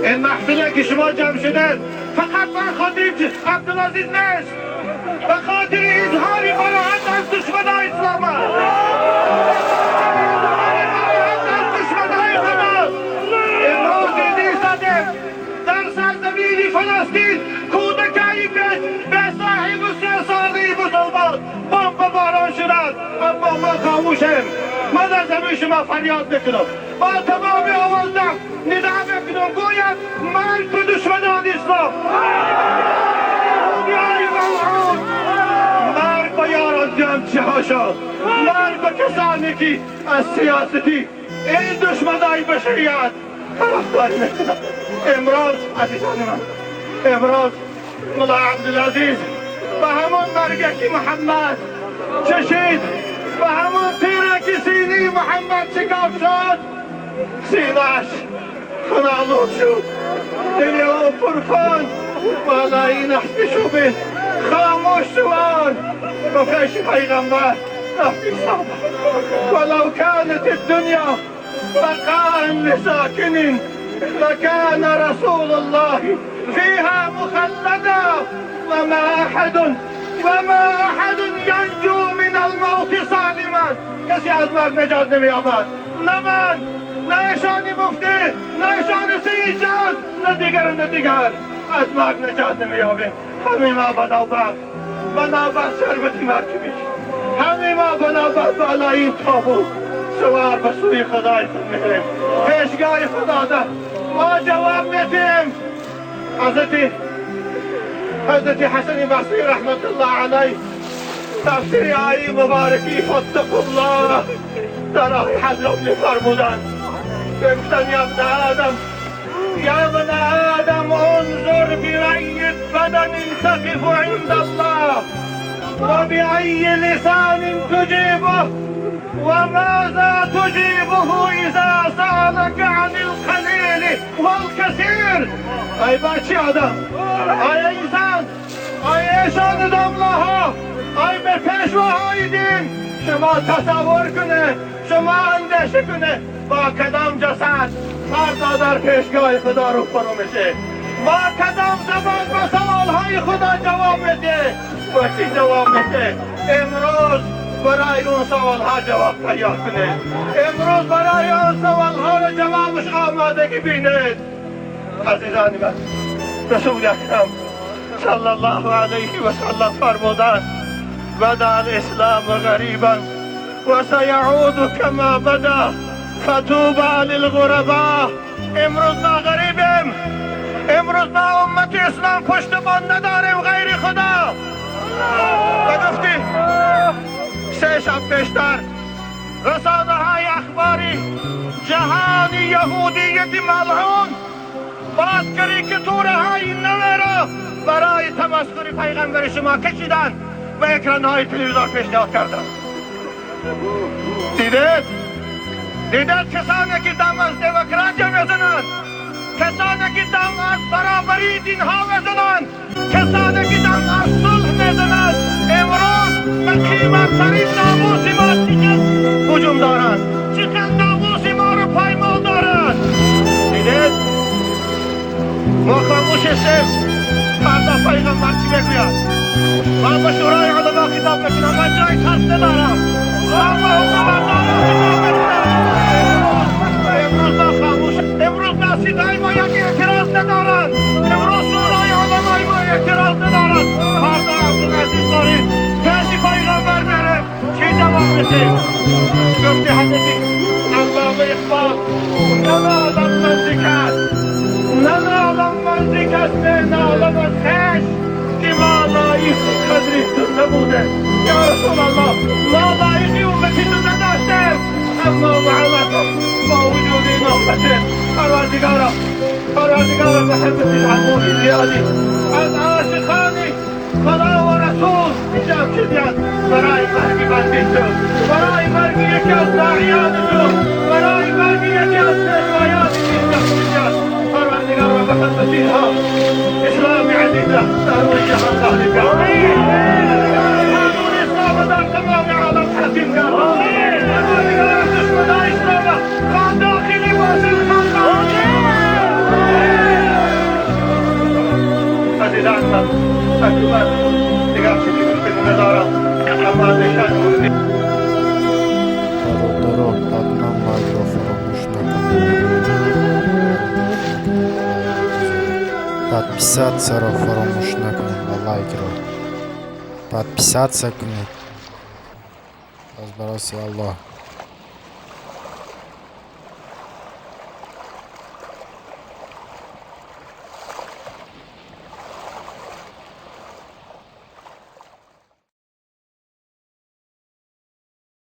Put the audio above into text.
این محفله که شما جمع شدید فقط بر خاطر عبدالعزیز نیست، به خاطر اظهار براحت از دشمنای اسلام است، اظهار براحت از دشمنای حماس. امروز دیده زدیم در سرزمین فلسطین کودکایی به صاحب 3 ساله مسلمان بمب باران شدند، اما ما خاموشیم. من از همه شما فریاد میکنم، با تمام آوازم ندا میکنم، گوید مرگ به دشمنان اسلام، یهودیان ملعون، مرگ به یاران جمچه هاشان، مرگ به کسانی که از سیاستی این دشمنای بشریت طرفداری میکنند. امروز عزیزان من، امروز ملا عبدالعزیز به همون مرگی که محمد چشید، به همون تیره که سینی محمد شکاف شد، سینه‌اش خون‌آلود شد، دل او پرخون، بالای نحس شوبه خاموش شوان و پیش پیغمبر رفت ایستاد. ولو كانت الدنيا بقاء لساكن لكان رسول الله فيها مخلدا. وما أحد ينجو من الموت سالما. کسی از مرگ نجات نمییابد، نه من، نه ایشان مفتی، نه ایشان سید جان، نه دیگر، نه دیگر. از مرگ نجات نمییابیم. همه ما به نوبت به نوبت شربتی مرگ میشیم. همه ما به نوبت بالای این تابوت سوار به سوی خدای خود میریم. پیشگاه خدا ده ما جواب میدیم. حضرت حسن بصری رحمت الله علیه تفسیر آیه مبارکی فاتقوا الله در راه حضرت میفرمودند، گفتن یا ابن آدم، یا ابن آدم، انظر بأي بدن تقف عند الله وبأي لسان تجيبه وماذا تجيبه إذا سألك عن القليل والكثير. ای بچه آدم، ای انسان، ای ایشان داملاها، ای به پیشواهای دین، شما تصور کنه، شما اندیشه کنه با کدام جسد فردا در پیشگاه خدا رو فرو میشه، با کدام زبان به سوالهای خدا جواب میده و چی جواب میده. امروز برای اون سوالها جواب تیار کنه. امروز برای اون سوالها رو جوابش آمادگی بینید. عزیزان من، رسول اکرم صلی الله علیه و سلم فرمودند بدا الاسلام غریبا و سیعود کما بدا فطوبى للغرباء. امروز ما غریبیم. امروز ما امت اسلام پشتبان نداریم غیر خدا. و گفتی 3 شب پیشتر رسانه های اخباری جهان یهودیت ملعون باز کاریکاتوره های نوی را برای تمسخر پیغمبر شما کشیدند و اکران های تلویزیون پیشنهاد کردند. دیدید؟ دیدید کسانی که دم از دموکراسی میزنند، کسانی که دم از برابری دین ها میزنند، کسانی که دم از صلح میزنند، امروز به قیمتترین ناموس ما چقدر هجوم دارند، چقدر ناموس ما رو پایمال دارند. دیدید؟ ما خاموش هستیم. فردا پیغمبر چی میگوید؟ من به شورای علما خطاب میکنم. من جای ترس ندارم. من به حکومتداران خطاب میکنم. امروز ما خاموش. امروز مسجدهای ما یک اعتراض ندارند. امروز شورای علمای ما اعتراض ندارند. فردا عبدالعزیز داریم پیش پیغمبر میره، چی جواب میدیم؟ گفتی حضرت علامه اقبال ننالم من ز کس، ننالم من ز کس، نالم از خویش که ما لایق قدر تو نبوده. یا رسول الله، ما لایقی امتی تو نداشتیم، اما مع با وجود این امته. پروردگارا، پروردگارا، به حرمت عموی زیادی از عاشقانی خدا و رسول جمع شدید برای مرگ بنده تو، برای مرگ یکی از داعیان تو، برای مرگ یکی از پیشوایان دین جمع شدید. پروردگارا، به حرمت اینها اسلام عزیزه در روی جهان غالب گردان. قانون اسلام در تمام عالم حاکم گردان. پروردگارا، دشمنان اسلام خواه داخلی باشند خواه خارجی. Азизанам, акнун дигар чизи гуфтанӣ надорам, аммо андеша. Бародаро, ҳатман лайкро фаромӯш накунед. Подписаться-ро фаромӯш накунед ва лайкро. Подписаться кунед. Аз бароси Аллоҳ.